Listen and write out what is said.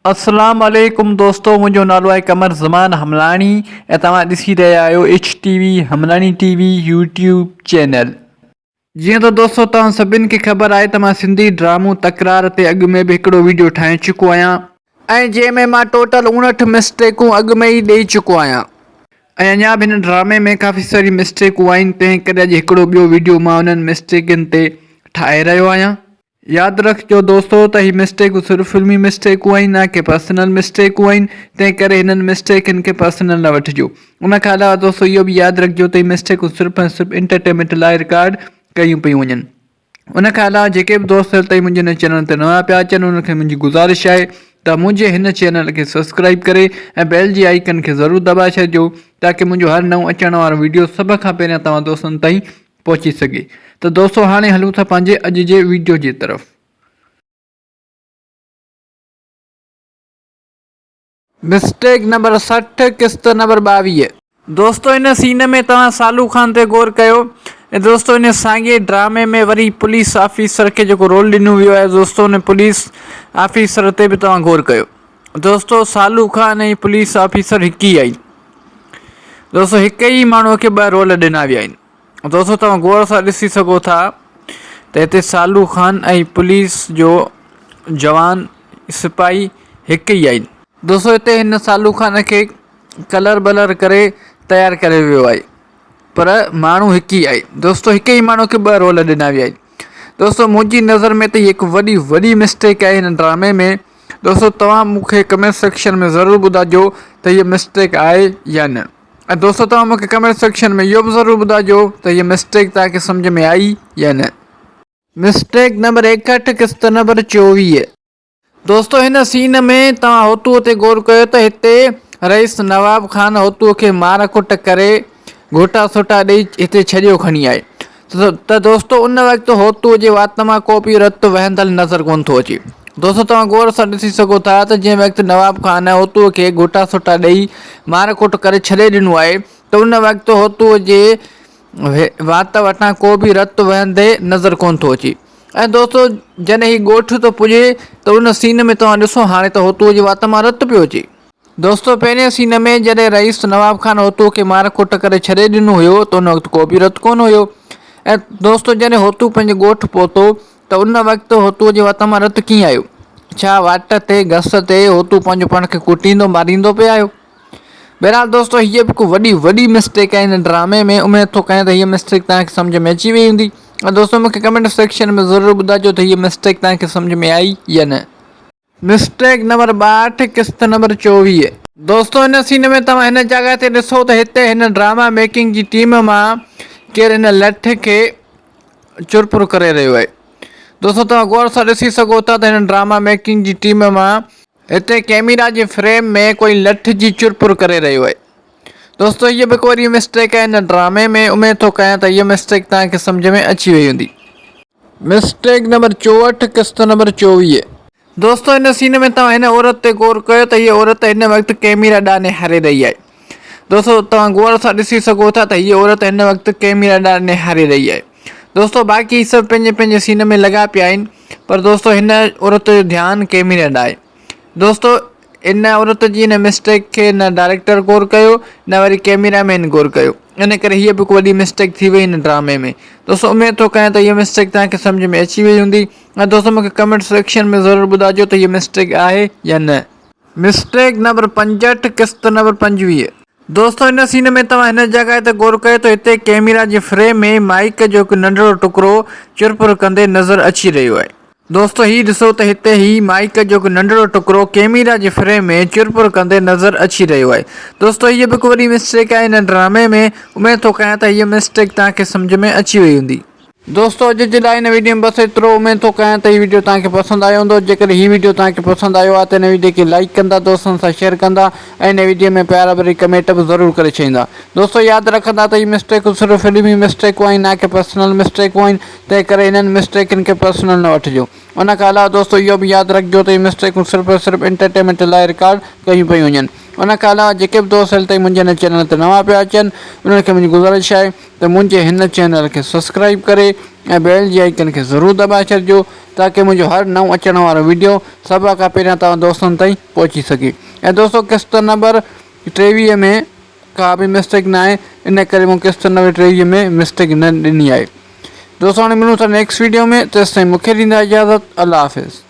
اسلام عليڪم دوستو منهنجو نالو آهي قمر زمان حملاڻي ۽ توهان ڏسي رهيا آهيو H T V Hamlani T V YouTube channel. جيئن ته دوستو توهان سڀن کي خبر آهي ته مان سنڌي ڊرامو تڪرار تي اڳ ۾ به هڪڙو ويڊيو ٺاهي چڪو آهيان. ۽ جنهن ۾ مان ٽوٽل 59 مسٽيڪون اڳ ۾ ئي ڏئي چڪو آهيان. ۽ اڃا به هن ڊرامي ۾ ڪافي ساري مسٽيڪون آهن تنهن ڪري اڄ هڪڙو ٻيو ويڊيو مان انهن مسٽيڪن تي ٺاهي رهيو آهيان. ياد رکجو دوستو ته هي مسٽيڪون صرف فلمي مسٽيڪون آهن نه ڪي پرسنل مسٽيڪون آهن تنهن ڪري هنن مسٽيڪن کي پرسنل نه وٺجو ان کان علاوه دوستو اهو به ياد رکجو ته هي مسٽيڪون صرف ۽ صرف انٽرٽينمينٽ لاء رڪارڊ ڪيون پيون وڃن ان کان علاوه جيڪي به دوست هيل تائين منهنجي هن چينل تي نوان پيا اچن انهن کي منهنجي گذارش آهي ته منهنجي هن چينل کي سبسڪرائب ڪري ۽ بيل جي آئيڪن کي ضرور دٻائي ڇڏجو تاڪه منهنجو هر نئون اچڻ وارو ويڊيو سڀ کان پهريان توهان دوستن تائين پهچي سگهي ته دوستو هاڻي هلون ٿا پنهنجي اڄ جي ويڊيو جي طرف. مسٽيڪ نمبر 60 قسط نمبر 22. دوستو ان سين ۾ توهان سالو خان تي غور ڪيو ۽ دوستو ان ساڳي ڊرامي ۾ وري پوليس آفيسر کي جيڪو رول ڏنو ويو آهي دوستو ان پوليس آفيسر تي به توهان غور ڪيو دوستو سالو خان ۽ پوليس آفيسر هڪ ئي آهن دوستو هڪ ئي ماڻهو کي ٻه رول ڏنا ويا آهن دوستو توهان غور سان ڏسي سگهو ٿا ته هتي سالو خان ۽ پوليس جو جوان سپاهي هڪ ئي آهن. دوستو هتي هن سالو خان کي ڪلر بلر ڪري تيار ڪري ويو آهي پر ماڻهو هڪ ئي آهي دوستو هڪ ئي ماڻهو کي ٻه رول ڏنا ويا آهن دوستو منهنجي نظر ۾ ته هي هڪ وڏي وڏي مسٽيڪ آهي هن ڊرامي ۾ دوستو توهان مون کي ڪمينٽ سيڪشن ۾ ضرور ٻڌائجو ته هي مسٽيڪ آهي يا نه. ۽ دوستو توهان مونکي ڪمينٽ سيڪشن ۾ اهو به ضرور ٻڌائجو ته هيء مسٽيڪ توهان کي سمجهه ۾ آئي يا نه. مسٽيڪ نمبر 61 قسط نمبر 24. دوستو هن سين ۾ توهان هوتوء تي غور ڪيو ته هتي رئيس نواب خان هوتوء کي مار ڪٽ ڪري گهوٽا سوٽا ڏئي هتي ڇڏيو کڻي آئي ته دوستو ان وقت هوتوء جي وات مان ڪو به رت وهندل نظر ڪونه ٿو اچي. دوستو توهان غور سان ڏسي سگهو ٿا ته جنهن وقت نواب خان هوتوء کي گهوٽا سوٽا ڏئي مار ڪٽ ڪري ڇڏي ڏنو آهي ته ان وقت هوتوء جي وات وٽان ڪو به رت وهندي نظر ڪونه ٿو اچي ۽ دوستو جڏهن هي ڳوٺ ٿو پڄي ته ان سين ۾ توهان ڏسو هاڻي ته هوتوء جي وات مان رت پيو اچي. دوستو پهرين سين ۾ جڏهن رئيس نواب خان هوتو کي مار ڪٽ ڪري ڇڏي ڏنو هيو ته ان وقت ڪو به رت ڪونه هيو ۽ دوستو جڏهن هوتو پنهنجي ڳوٺ پهتو ته ان وقت هوتو جي وات مان رت ڪيئن آيو؟ ڇا واٽ تي گس تي هوتو پنهنجو پاڻ کي ڪٽيندو ماريندو پئي آيو؟ بهرحال دوستو هيء به هڪ وڏي وڏي مسٽيڪ آهي هن ڊرامي ۾ اميد ٿو ڪيان ته هيء مسٽيڪ توهان کي سمجهه ۾ اچي وئي هوندي ۽ دوستو مونکي ڪمينٽ سيڪشن ۾ ضرور ٻڌائجو ته هيء مسٽيڪ توهان کي سمجهه ۾ آئي يا نه. مسٽيڪ نمبر 62 قسط نمبر 24. دوستو هن سين ۾ توهان هن جڳهه تي ڏسو ته هتي هن ڊراما ميڪنگ جي ٽيم مان ڪير هن لٺ کي چرپر ڪري رهيو آهي دوستو توهان غور سان ڏسي سگهو ٿا ته هن ڊراما ميڪنگ جي ٽيم مان هتي ڪيميرا جي فريم ۾ ڪوئي لٺ جي چرپر ڪري رهيو آهي دوستو هيء به هڪ وڏي مسٽيڪ آهي هن ڊرامي ۾ اميد ٿو ڪيان ته هيء مسٽيڪ توهان کي سمجهه ۾ اچي وئي هوندي. مسٽيڪ نمبر 64 قسط نمبر 24. دوستو هن سين ۾ توهان هن عورت تي غور ڪيو ته هيء عورت هن وقت ڪيميرا ڏانهن نهاري رهي آهي. دوستو توهان غور سان ڏسي سگهو ٿا ته هيء عورت هن وقت ڪيميرا ڏانهن نهاري رهي آهي. دوستو باقي هي سڀ پنهنجي پنهنجي سين ۾ لڳا پيا آهن پر دوستو هن عورت جو ڌيان ڪيميرا ڏانهن آهي. دوستو ان عورت جي ان مسٽيڪ کي نه ڊائريڪٽر غور ڪيو نه وري ڪيميرا مين غور ڪيو ان ڪري هيء به هڪ وڏي مسٽيڪ ٿي وئي هن ڊرامي ۾ دوستو اميد ٿو ڪيان ته هيء مسٽيڪ توهان کي سمجهه ۾ اچي وئي هوندي ۽ دوستو مونکي ڪمينٽ سيڪشن ۾ ضرور ٻڌائجو ته هيء مسٽيڪ آهي يا نه. مسٽيڪ نمبر 65 قسط نمبر 25. دوستو ان سين ۾ توهان هن جڳهه تي غور ڪيو ته هتي ڪيميرا جي فريم ۾ مائيڪ جو هڪ ننڍڙو ٽڪرو چرپر ڪندي نظر اچي رهيو آهي. دوستو هي ڏسو ته هتي هي مائيڪ جو هڪ ننڍڙو ٽڪرو ڪيميرا جي فريم ۾ چرپر ڪندي نظر اچي رهيو آهي. دوستو هيء به هڪ وڏي مسٽيڪ آهي هن ڊرامي ۾ اميد ٿو ڪيان ته هيء مسٽيڪ توهان کي سمجهه ۾ اچي وئي هوندي. دوستو اڄ جي لاء هن ويڊيو ۾ بس ايترو اميد ٿو ڪيان ته هي ويڊيو توهان کي پسند آيو هوندو جيڪڏهن هي ويڊيو توهان کي پسند آيو آهي ته هن ويڊيو کي لائيڪ ڪندا دوستن سان شيئر ڪندا ۽ هن ويڊيو ۾ پيار ڀري ڪمينٽ به ضرور ڪري ڇڏيندا. دوستو ياد رکندا ته هي مسٽيڪون صرف فلمي مسٽيڪون آهن نه ڪي پرسنل مسٽيڪون آهن تنهن ڪري انهن مسٽيڪن کي پرسنل نه وٺجو. ان کان علاوه دوستو اهو به ياد رکجو ته هي مسٽيڪون صرف ۽ صرف انٽرٽينمينٽ لاء رڪارڊ ڪيون پيون وڃن. ان کان علاوه جيڪي به دوست هيل تائين منهنجي هن چينل تي نوان پيا اچن انهن کي منهنجي گذارش آهي ته منهنجي هن چينل کي سبسڪرائيب ڪري ۽ بيل جي آئيڪن کي ضرور دٻائي ڇڏجو تاڪه منهنجو هر نئون اچڻ وارو وڊيو سڀ کان پهريان توهان دوستن تائين پهچي سگهي ۽ دوستو قسط نمبر 23 ۾ ڪا به مسٽيڪ نه آهي ان ڪري مون قسط نمبر 23 ۾ مسٽيڪ نه ڏني آهي دوستو هاڻي ملون ٿا نيڪسٽ وڊيو ۾ تيستائين مونکي ڏيندا اجازت الله حافظ.